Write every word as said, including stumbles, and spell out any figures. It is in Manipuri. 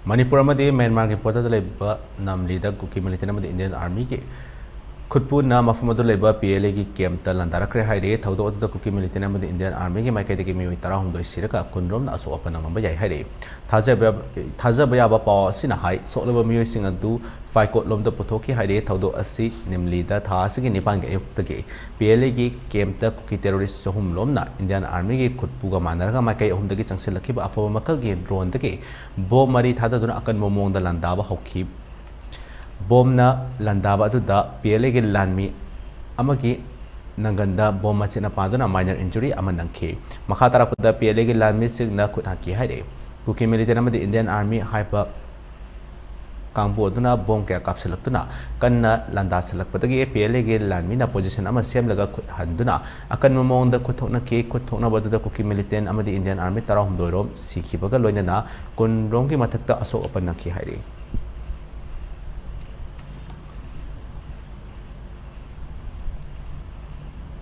ꯃꯅꯤꯄꯨꯔ ꯑꯃꯗꯤ ꯃ꯭ꯌꯥꯟꯃꯥꯔꯒꯤ border ꯗ ꯂꯩꯕ ꯅꯝꯂꯤꯗ ꯀꯨꯀꯤ militant ꯑꯃꯗꯤ Indian Army ꯒꯤ ꯈꯨꯠꯄꯨꯅ ꯃꯐꯝ ꯑꯗꯨ ꯂꯩꯕ P L A ꯒꯤ camp ꯇ ꯂꯥꯟꯗꯥꯔꯛꯈ꯭ꯔꯦ ꯍꯥꯏꯔꯤ꯫ ꯊꯧꯗꯣꯛ ꯑꯗꯨꯗ ꯀꯨꯀꯤ militant ꯑꯃꯗꯤ Indian Army ꯒꯤ ꯃꯥꯏꯀꯩꯗꯒꯤ ꯃꯤꯑꯣꯏ ꯇꯔꯥꯍꯨꯝꯗꯣꯏ ꯁꯤꯔꯒ ꯀꯨꯟꯔꯣꯝꯅ ꯑꯁꯣꯛ ꯑꯄꯟ ꯅꯪꯂꯝꯕ ꯌꯥꯏ ꯍꯥꯏꯔꯤ꯫ ꯊꯥꯖꯕ, ꯊꯥꯖꯕ ꯌꯥꯕ ꯄꯥꯎ ꯑꯁꯤꯅ ꯍꯥꯏ, ꯁꯣꯛꯂꯕ ꯃꯤꯑꯣꯏꯁꯤꯡ ꯑꯗꯨ ꯐꯥꯏꯀꯣꯠ ꯂꯣꯝꯗ ꯄꯨꯊꯣꯛꯈꯤ ꯍꯥꯏꯔꯤ꯫ ꯊꯧꯗꯣꯛ ꯑꯁꯤ ꯅꯤꯝꯂꯤꯗ ꯊꯥ ꯑꯁꯤꯒꯤ ꯅꯤꯄꯥꯟꯒꯤ ꯑꯌꯨꯛꯇꯒꯤ P L A ꯒꯤ camp ꯇ ꯀꯨꯀꯤ terrorist ꯆꯍꯨꯝ ꯂꯣꯝꯅ Indian Army ꯒꯤ ꯈꯨꯠꯄꯨꯒ ꯃꯥꯟꯅꯔꯒ ꯃꯥꯏꯀꯩ ꯑꯍꯨꯝꯗꯒꯤ ꯆꯪꯁꯤꯜꯂꯛꯈꯤꯕ ꯑꯐꯕ ꯃꯈꯜꯒꯤ drone ꯗꯒꯤ bomb ꯃꯔꯤ ꯊꯥꯗꯗꯨꯅ ꯑꯀꯟꯕ ꯃꯑꯣꯡꯗ ꯂꯥꯟꯗꯥꯕ ꯍꯧꯈꯤ꯫ Bomb ꯅ ꯂꯥꯟꯗꯥꯕ ꯑꯗꯨꯗ P L A ꯒꯤ ꯂꯥꯟꯃꯤ ꯑꯃꯒꯤ ꯅꯪꯒꯟꯗ bomb ꯃꯆꯦꯠꯅ ꯄꯥꯟꯗꯨꯅ minor injury ꯑꯃ ꯅꯪꯈꯤ꯫ ꯃꯈꯥ ꯇꯥꯔꯛꯄꯗ P L A ꯒꯤ ꯂꯥꯟꯃꯤꯁꯤꯡꯅ ꯈꯨꯠ ꯍꯥꯠꯈꯤ ꯍꯥꯏꯔꯤ꯫ ꯀꯨꯀꯤ militant ꯑꯃꯗꯤ Indian Army ꯍꯥꯏꯕ ꯀꯥꯡꯕꯨ ꯑꯗꯨꯅ bomb ꯀꯌꯥ ꯀꯥꯞꯁꯤꯜꯂꯛꯇꯨꯅ ꯀꯟꯅ ꯂꯥꯟꯗꯥꯁꯤꯜꯂꯛꯄꯗꯒꯤ P L A ꯒꯤ ꯂꯥꯟꯃꯤꯅ position ꯑꯃ ꯁꯦꯝꯂꯒ ꯈꯨꯠ ꯍꯟꯗꯨꯅ ꯑꯀꯟꯕ ꯃꯑꯣꯡꯗ ꯈꯨꯠ ꯊꯣꯛꯅꯈꯤ꯫ ꯈꯨꯠ ꯊꯣꯛꯅꯕ ꯑꯗꯨꯗ ꯀꯨꯀꯤ militant ꯑꯃꯗꯤ Indian Army ꯇꯔꯥꯍꯨꯝꯗꯣꯏ ꯔꯣꯝ ꯁꯤꯈꯤꯕꯒ ꯂꯣꯏꯅꯅ ꯀꯨꯟ ꯔꯣꯝꯒꯤ ꯃꯊꯛꯇ ꯑꯁꯣꯛ ꯑꯄꯟ ꯅꯪꯈꯤ ꯍꯥꯏꯔꯤ꯫